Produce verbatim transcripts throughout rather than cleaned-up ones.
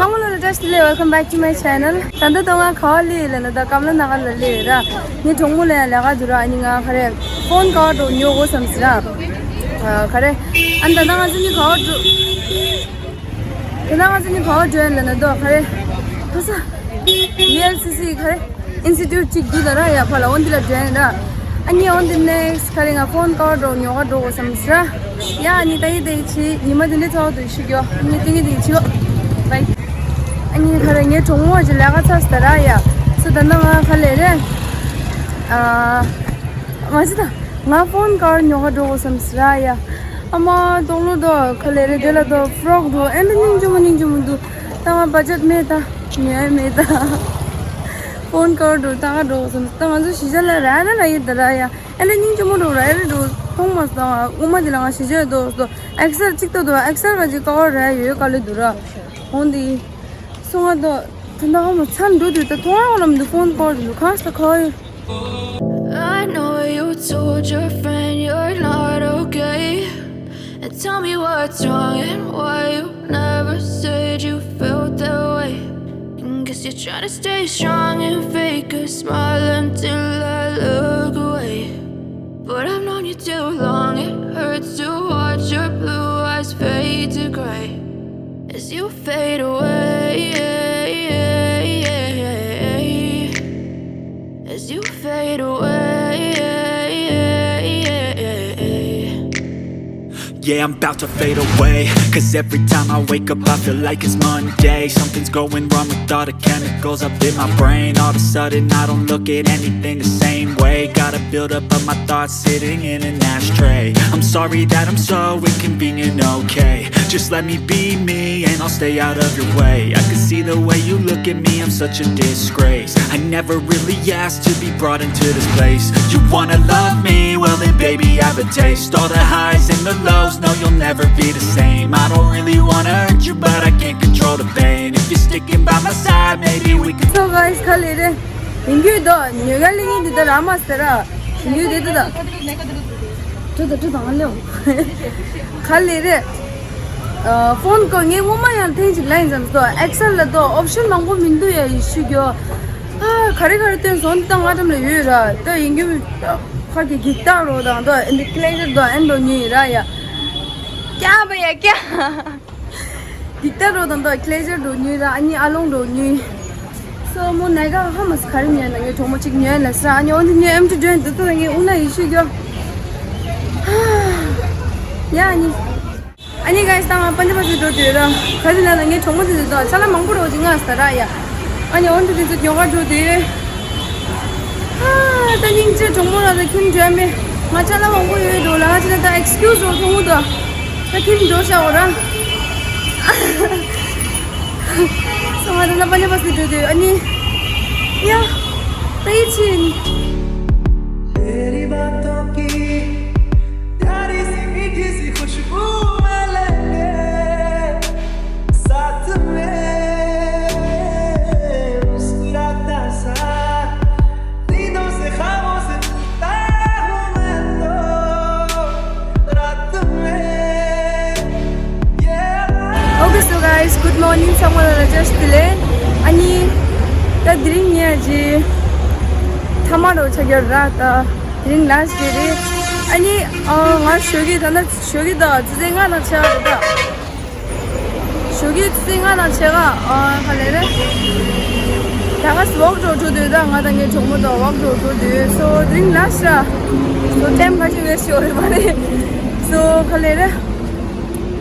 ཚང་མ་ལ་བཀྲ་ཤིས་བདེ་ལེགས། Welcome back to my channel. ད་ལྟ་ང་ག་པར་སླེབས་ཡོད་ལབ་ན། ད་ཀམ་ལ་ན་གར་ལ་སླེབས་ཡོད་ར། ངའི་གྲོགས་མོ་ལ་ཡང་ལས་ཀ་འདུག་ར། ཨ་ནི་ང་ག་རེ་ཕོན་ཀ་བར་འདྲ་ཉོ་དགོས་བསམ་སོང་ར། ཨ་ག་རེ། ཨ་ནི་ད་ལྟ་ང་ཚོ་གཉིས་ག་པར་འགྲོ། ད་ལྟ་ང་ཚོ་གཉིས་ག་པར་འགྲོ་ཡིན་ལབ་ན། དོ་ག་རེ། ཕ་ས། ཡུ་ཨེལ་སི་སི་ག་རེ། ཨིན་སི་ཊི་ཊུཊ་གཅིག་འདུག་ད་ར། ཡ་ཕར་ལ་འོ་འདི་ལ་འགྲོ་ཡིན་ར། ཨ་ནི་འོ་འདི་ནེག་སི་ག་རེ། ང་ཕོན་ཀ་བར་འདྲ་ཉོ་ག་འགྲོ་དགོས་བསམ་སོང་ར། ཡ་ཨ་ནི་ད་ཡི་ད་ཡི་ཆི་ཉི་མ་དེ་འདྲའི་ཚ་བ་དུ་ཤི་གྱོ། ཨ་ནི་ཏིང་ངེ་དེ་ཆི་གོ། བའི། ཨ་ནི་ག་རེ། ངའི་གྲོགས་མོ་ཅིག་ལས་ཀ་ཚར་སོང་ད་ར། ཡ་སོ་ད་ནང་ང་ག་ལེ་རེད། ཨ་མ་ཟི་ད། ང་ཕོན་ཀ་བར་ཉོ་ག་འགྲོ་དགོས་བསམ་སོང་ར། ཡ་ཨ་མ་དོག་ལོ་དོ་ག་ལེ་རེད། དེ་ལ་དོ་ཕ་རོག་དོ་ཨེ་འདྲ་སྙིང་རྗེ་མོ་སྙིང་རྗེ་མོ་འདུག་ད་ང་བ་ཇེཊ་མེད་ད། ཉོ་ཡ་མེད་ད། ཕོན་ཀ་བར་འགྲོ་ད་ག་འགྲོ་དགོས་བསམ་སོང་། ད་ང་ཚོ་གཞིས་ཆགས་ལ་ར་ན་ར་ཡིན་ད་ར། ཡ་ཨེ་འདྲ་སྙིང་རྗེ་མོ་འགྲོ་ར། ཨེ་རེད་འགྲོ་མཐོང་མ་སོང་། ད་ང་དབུ་མ་དེ་ལ་ང་གཞིས་ཆགས་དོ་སོ་ཨེག་སེལ་གཅིག་ཏོ་དོ་ཨེག་སེལ་ག་ཅིག་ཀ་བར་ར་ཡོད་ག་ལེ་འདུག་ར། འོང་དེ་སོང་ང་དོ། ད་ནག་མོ་ཚར་འགྲོ་དུས་ད་མཐོང་ཡང་ལམ་དུ་ཕོན་ཀ་བར་འགྲོ་གང་ས་ཁ་ཡོད། I know you told your friend you're not okay. And tell me what's wrong and why you never said you felt that way. And guess you're trying to stay strong and fake a smile until I look away. But I've known you too long, it hurts to watch your blue eyes fade to gray. As you fade away, as you fade away. Yeah, I'm about to fade away. Cause every time I wake up, I feel like it's Monday. Something's going wrong with all the chemicals up in my brain. All of a sudden, I don't look at anything the same way. Gotta build up of my thoughts sitting in an ashtray. I'm sorry that I'm so inconvenient, okay? Just let me be me and I'll stay out of your way. I can see the way you look at me, I'm such a disgrace. I never really asked to be brought into this place. You wanna love me? Well then baby, I have a taste. All the highs and the lows, no, you'll never be the same. I don't really wanna hurt you, but I can't control the pain. If you're sticking by my side, maybe we can. So guys, ག་ལེ་རེད། ཡིན་རྒྱུ་དོ་ཉོ་ག་ལེ་ཡིན་འདི་ད་ར་མ་ཟེར་ར། ཡིན་རྒྱུ་དེ་དེ་ད། ཁྲུ་དང་ཁྲུ་དང་ང་ལེའོ། ག་ལེ་རེད། ཕོན་ཀ་ངས་སྔོན་མ་ཡང་ཐེངས་གཅིག་ལ་ཡིན་བསམ་སོང་། ཨེག་སེལ་ལ་དོ་ཨོབ་ཤན་མང་པོ་མི་འདུག་ཡ་ཡི་ཤུ་གྱོ། ཨ་ག་རེ་ག་རེ་སྟོན་སོང་འདི་ད་ང་འགྲམ་ལ་ཡོད་ར། ད་ཡིན་རྒྱུ་ཁ་གི་གིག་ཏག་རོ་དང་དོ་ཨེ་འདི་ཀི་ལེ་ཟར་དོ་ཨེ་འགྲོ་ཉུ་ཡི་ར་ཡ། ཀྱ་བ་ཡ་ཀྱ། གིག་ཏག་རོ་དང་དོ་ཀི་ལེ་ཟར་འགྲོ་ཉུ་ར། ཨ་ནི་ཨ་ལོང་འགྲོ་ཉུ། སོ་མོ་ནའི་ག་ཧ་མ་སི་ག་རེ་ཉོས་ན་ངའི་གྲོགས་མོ་གཅིག་ཉོས་ལ་ས། ཨ་ནི་འོ་འདི་ཉོས་ཨེམ་ཊི་འགྲོ་འདི་ཚོ་ངའི་དབུ་ན་ཡི་ཤུ་གྱོ། ཡ་ཨ་ནི། ཨ་ནི་ག་ཡི་སྟངས་པན་ཇ་པ་སི་འགྲོ་དུས་ར། ག་རེ་ལ་ན་ངའི་གྲོགས་མོ་དེ་ཚོ་དང་ཅ་ལག་མང་པོ་རོ་ཅིག་ང་ས་ར་ཡ། ཨ་ནི་འོ་འདི་དེ་ཚོ་ཉོ་ག་འགྲོ་དུས། ཨ་ད་སྙིང་རྗེ་གྲོགས་མོ་ར་ད་ཁྱིམ་འགྲོ་མེད། ང་ཅ་ལག་མང་པོ་ཡོད་འགྲོ་ལ་ང་ཅི་ན་ད་ཨེག་སི་ཀིའུ་སི་རོ་ཐོང་འུ་ད། ད་ཁྱིམ་འགྲོ་ཤག་འོ་ར། སོང་ང་ད་ན་པ་ཉ་པ་སི་འགྲོ་དུས་ཨ་ནི། ཡ། ད་ཡི་ཕྱིན། तेरी बातों की प्यारी सी मीठी सी खुशबू मैं लेके साथ में मुस्कुराता सा नींदों से ख्वाबों से मिलता हूँ मैं तो रात में ये Okay, so guys, good morning. ཚང་མ་ལ་བཀྲ་ཤིས་བདེ་ལེགས། ཨ་ནི་ད་དེ་རིང་ངས་ཀྱི་ཐ་མ་རོ་ཆ་རྒྱུ་ར། ད་དེ་རིང་ལཱ་སི་ཊི་ཌེ་རེད། ཨ་ནི་ཨ་ང་ཞོགས་ཀས་ད་ན་ཞོགས་ཀས་ད་ཆུ་ཚོད་ལྔ་དང་ཕྱེད་ཀ་རེད་ད། ཞོགས་ཀས་ཆུ་ཚོད་ལྔ་དང་ཕྱེད་ཀ་ཨ་ག་ལེ་རེད། ད་ག་སི་ཝོག་འགྲོ་འགྲོ་དུས་ད་ང་དང་ངའི་གྲོགས་མོ་དང་ཝོག་འགྲོ་འགྲོ་དུས། སོ་དེ་རིང་ལཱ་སི་ཊི་ར། སོ་ཊའིམ་ག་ཅིག་ཝེ་སི་ཊི་ཡོད་རེད་མ་རེད། སོ་ག་ལེ་རེད།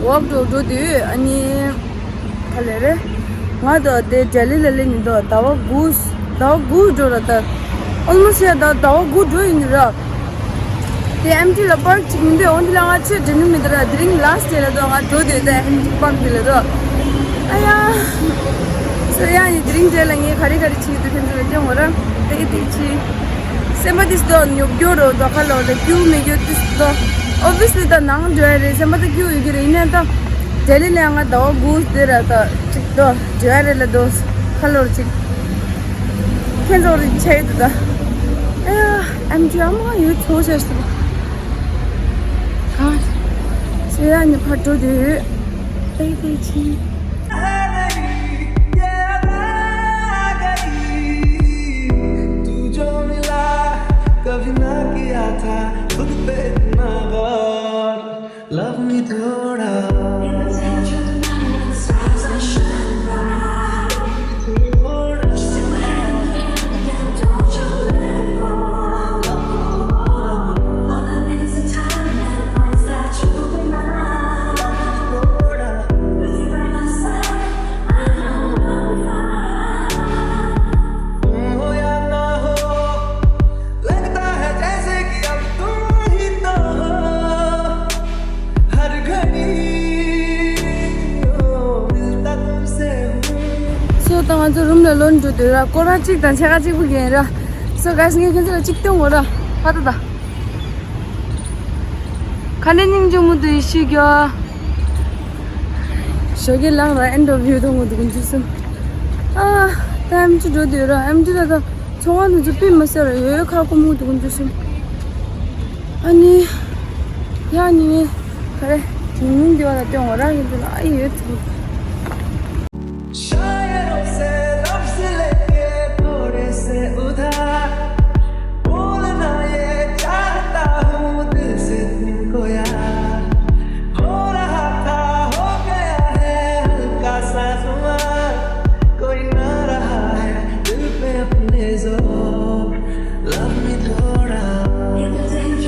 ཝོག་འགྲོ་འགྲོ་དུས་ཨ་ནི་ག་ལེ་རེད། ང་དང་དེ་ལྡི་ལི་ལ་སླེབས་ནས་དོ་ཟླ་བ་དགུ། ཟླ་བ་དགུ་འགྲོ་ར་ད། ཨོལ་མོ་སི་ཡ་ད་ཟླ་བ་དགུ་འགྲོ་ཡིན་ར། དེ་ཨེམ་ཊི་ལ་པར་ཅིག་མི་འདུག་འོན་ཏེ་ལ་ང་ཆེ་འགྲོ་ནི་མི་འདུག་ར། དེ་རིང་ལཱ་སི་ཊི་ལ་དོ་ང་འགྲོ་དུས་དེ་ཨེམ་ཊི་པར་འདི་ལ་དོ། ཨ་ཡ། སོ་ཡ་ཡི་དེ་རིང་དེ་ལ་ངས་ག་རེ་ག་རེ་བྱེད་ཀྱི་འདུག་ཁྱེད་ཚོ་ལ་སྟོན་འོ་ར། དེ་གི་དེ་ཅི། སེམས་པ་དེ་སོ་ཉོབ་རྒྱུ་རོ་དོ་ཁ་ལོ་རེ་སྐྱུ་མི་རྒྱུ་དེ་སོ། ཨོ་བི་སི་ལི་ད་ནང་འགྲོ་ཡ་རེད། སེམས་པ་ད་སྐྱུ་ཡོད་ཀྱི་རེད། ཡིན་ནའི་ད་ལྡི་ལི་ལ་ང་ཟླ་བ་དགུ་དེ་ར་ད་ཅིག་དོ་འགྲོ་ཡ་རེད་ལ་དོ་ཁ་ལོ་རེ་ཅིག་ཁྱེད་ཚོ་རིག་ཆེ་དུ་ད། ཨ་ཡ་ཨེམ་ཊི་ཨ་མ་ཡོད་ཚོ་ཤ་ཤ། ག་སེ་ཡ་ནི་ཕར་འགྲོ་དུས་ཏེ་ཏེ་ཆི། ད་ང་ཚོ་རུམ་ལ་ལོག་འགྲོ་འདོད་ར། སྐོར་ར་གཅིག་དང་ཕྱེད་ཀ་གཅིག་པུ་གྱོན་ར། So guys, ངས་ཁྱོད་ཚོ་ལ་གཅིག་སྟོན་དགོས་ར། ཧ་ད་ད། ག་འདྲ་སྙིང་རྗེ་མོ་འདུག་ཡེ་ཤེས་ཀྱི། ཞོགས་ཀས་ལངས་ར་ཨེ་འགྲོ་བིའུ་མཐོང་གི་འདུག་ཀུན་སྤྱོད་གསུམ། ཨ། ད་ཨེམ་ཆི་འགྲོ་འདོད་ར། ཨེམ་ཆི་ད་ད་ཚོང་བ་འདི་ཚོ་པི་མ་ཟེར་ར་ཡོད་ཡོད་ཁ་སྐོམ་གི་འདུག་ཀུན་སྤྱོད་གསུམ། ཨ་ནི། ཡ་ནི། ག་རེ། ཉུང་ཉུང་འདི་བ་ལ་སྟོན་འོ་ར་ཡིན་དུ་ལ་ཨ་ཡོད་ཚུལ། शायरों से लफ्ज लेके थोड़े से उधार, बोलना ये चाहता हूँ दिल से तुमको यार। हो रहा था, हो गया है हल्का सा खुमार, कोई ना रहा है दिल पे अपने जोर। Love me थोड़ा, love me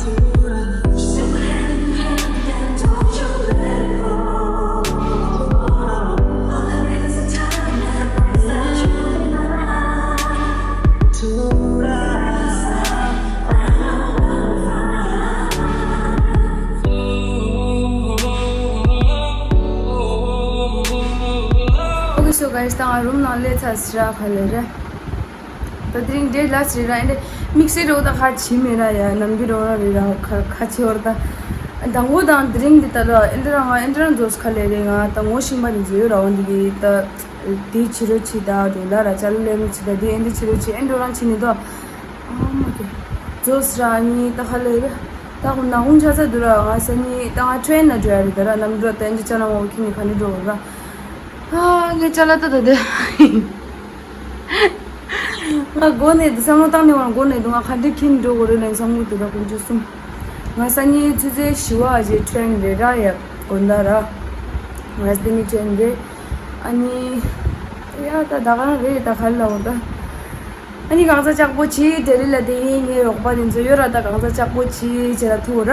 थोड़ा। Okay, so guys, ད་ང་རུམ་ནང་སླེབས་ཚར་ཟིན་ར། ག་ལེ་རེད། ད་དེ་རིང་ཌེ་ཊི་ལ་སི་ཊི་རེད་ར། ཨེ་འདྲ་དམིགས་བསལ་རོགས་ད་ཁ་ཕྱེ་མེད་ར། ཡ་ནམ་རྒྱུན་རོགས་ར་རེད་ར། ཁ་ཁ་ཕྱེ་བར་ད་དང་པོ་དང་དེ་རིང་འདི་ད་ལོ་ཨེ་འདྲ་ར། ང་ཨེ་འདྲ་ར་མཛོས་ག་ལེ་རེད། ང་ད་ངོ་ཤེས་པ་ནི་མཛོས་ར། འོ་འདི་གི་ད་དེ་ཕྱི་རོལ་ཕྱི་ད་འགྲོ་ལ་ར་ཅ་ལ་ལེ་མི་ཕྱི་ད་དེ་ཨེ་འདྲ་ཕྱི་རོལ་ཕྱི་ཨེ་འགྲོ་རང་ཕྱི་ནི་ད། ཨ་མ་གི་མཛོས་ར་ནི་ད་ག་ལེ་རེད། ད་ཁོ་ནག་ཁུང་ཆ་ཚ་འདུག་ར། ང་ས་ནི་ད་ང་ཊེན་ན་འགྲོ་ཡ་རེད་ད་ར། ནམ་འགྲོ་ད་ཨེ་འདྲ་ཅ་ལ་ངོ་ཁྱི་ནི་ག་ནི་འགྲོ་ར། ཨ་ངའི་ཅ་ལ་ད་ད་དེ། ང་མགོ་ནས་འདི་བསམ་བློ་བཏང་ནས་བ་མགོ་ནས་འདུག་ང་ག་འདྲ་ཁྱིམ་འགྲོ་དགོས་རེད་ལན་བསམ་བློ་འདུག་ར། ཀུན་སྤྱོད་གསུམ། ང་སང་ཉིན་ཆུ་ཚོད་བཞི་པ་ཞིག་ཊེན་རེད་ར། ཡ་དགོང་དག་ར། ང་སང་ཉིན་ཊེན་རེད། ཨ་ནི། ཡ་ད་ད་ག་རང་རེད་ད་ག་ལ་འོ་ད། ཨ་ནི་གང་ཚ་ལྕགས་པོ་ཆེ་ལྡི་ལི་ལ་དེ་ཡིན། ངའི་རོགས་པ་དེ་ཚོ་ཡོད་ར། ད་གང་ཚ་ལྕགས་པོ་ཆེ་བྱེད་ལ་ཐུག་ར།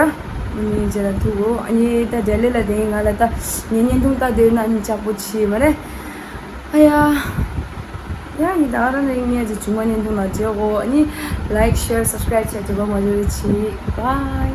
ཨ་ནི་བྱེད་ལ་ཐུག་གོ་ཨ་ནི་ད་ལྡི་ལི་ལ་དེ་ཡིན། ང་ལ་ད་ངའི་བརྙན་ཐུང་ལྟ་དེ་ན་ཨ་ནི་ལྕགས་པོ་ཆེ་མ་རེད། ཨ་ཡ། ཡ་ཡིན་ད་ག་རང་ནས་ངས་ཅི་བྱུང་བ་ནས་མཐོང་ལ་བྱེད་འོ། ཨ་ནི་like, share, subscribe བྱས་དྲི་བ་མ་བརྗེད་རེ་བྱེད། Bye.